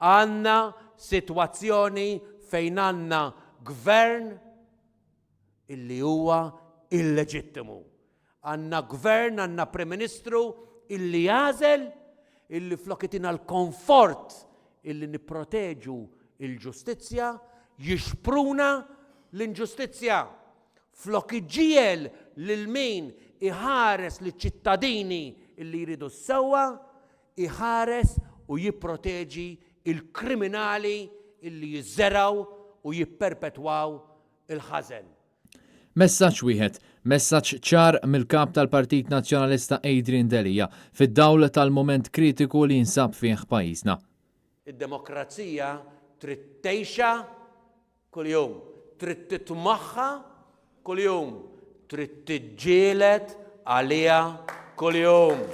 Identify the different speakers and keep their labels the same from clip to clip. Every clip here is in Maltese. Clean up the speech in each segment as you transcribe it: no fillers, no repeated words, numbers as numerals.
Speaker 1: Għandna sitwazzjoni fejn għandna gvern illi huwa illeġittimu. Għandna gvern, għandna Prim Ministru illi jagħżel illi flok itina l-komfort illi nipproteġu l-ġustizzja, jixpruna l-inġustizzja. Flok iġiegħel lil min iħares liċ-ċittadini illi jridu s-sewwa, iħares u jipproteġi l-kriminali illi jiżergħu u jipperpetwaw il-ħażen.
Speaker 2: Messaġġ wieħed, messaġġ ċar mill-Kap tal-Partit Nazzjonalista Adrian Delia fid-dawl tal-mument kritiku li jinsab fih pajjiżna.
Speaker 1: Id-demokrazija trid tgħixha kuljum, trid titmagħha kuljum, trid tiġġieled għaliha kuljum.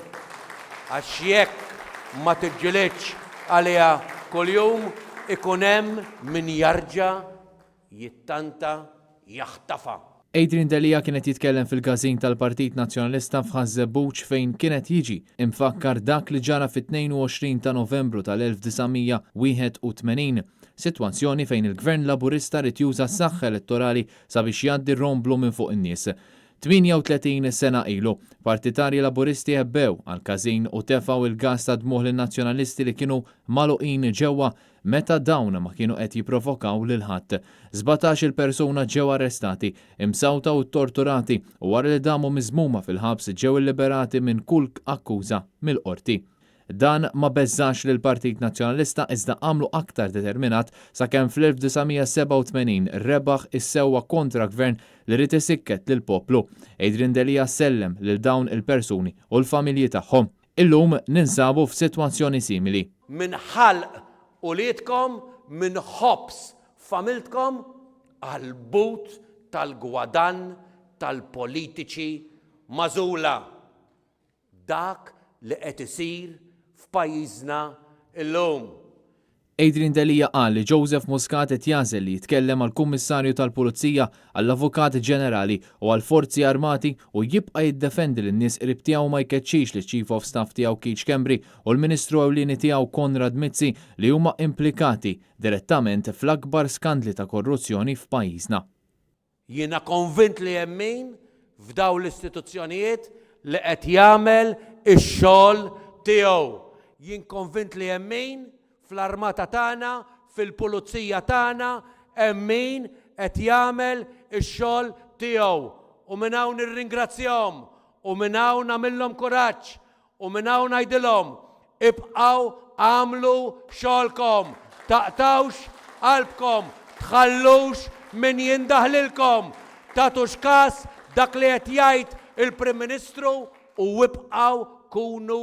Speaker 1: Għax jekk ma tiġġilidx għaliha kuljum ikun hemm min jarġa' jittanta jaħtafha.
Speaker 2: Adrian Delia kien qed jitkellem fil-każin tal-Partit Nazzjonalista f'Ħaż-Żebbuġ fejn kien qed jiġi imfakkar dak li ġara fit-22 ta' Novembru tal-1981, sitwazzjoni fejn il-Gvern Laburista ried juża s-saħħa elettorali sabiex jgħaddi romblu minn fuq in-nies. 38 sena ilu, partitarji Laburisti għebbew għall-każin u tefgħu il-gass tad-dmugħ lin-Nazzjonalisti li kienu magħluqin ġewwa meta dawn ma kienu qed jipprovokaw lil ħadd. 17-il persuna ġew arrestati, imsawta u ttorturati u wara li damu miżmuma fil-ħabs ġew illiberati minn kull akkuża mill-Qorti. Dan ma beżżax lill-Partit Nazzjonalista iżda għamlu aktar determinat sakemm fl-1987 rebaħ is-sewwa kontra gvern li ried isikket lill-poplu. Adrian Delia sellem lil dawn il-persuni u l-familji tagħhom. Illum ninsabu f'sitwazzjoni simili.
Speaker 1: Minn ħalq uliedkom, minn ħobż familtkom, għall-but tal-gwadann tal-politiċi magħżula. Dak li qed isir f'pajjiżna llum.
Speaker 2: Adrian Delia qal li Joseph Muscat qed jagħżel li jitkellem għall-Kummissarju tal-Pulizija, għall-Avukat Ġenerali u għall-Forzi Armati u jibqa' jiddefendi lin-nies qrib tiegħu ma jkeċċix liċ-Chief of Staff tiegħu Keith Schembri u l-Ministru Ewlieni tiegħu Konrad Mizzi li huma implikati direttament fl-akbar skandli ta' korruzzjoni f'pajjiżna.
Speaker 1: Jiena konvint li hemm min f'dawn l-istituzzjonijiet li qed jagħmel ix-xogħol tiegħu. Jien konvint li hemm min fl-armata tagħna, fil-pulizija tagħna, hemm min qed jagħmel ix-xogħol tiegħu. U minn hawn nirringrazzjahom u minn hawn nagħmilhom kuraġġ U minn hawn ngħidilhom, ibqgħu agħmlu xogħolkom, taqtgħux qalbkom, tħallux min jindaħlilkom, tagħtux kas dak li qed jgħid il-Prim Ministru u ibqgħu kunu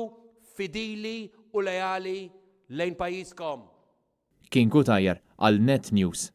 Speaker 1: fidili u leali lejn pajjiżkom.
Speaker 2: Kien Cutajar għal Net News.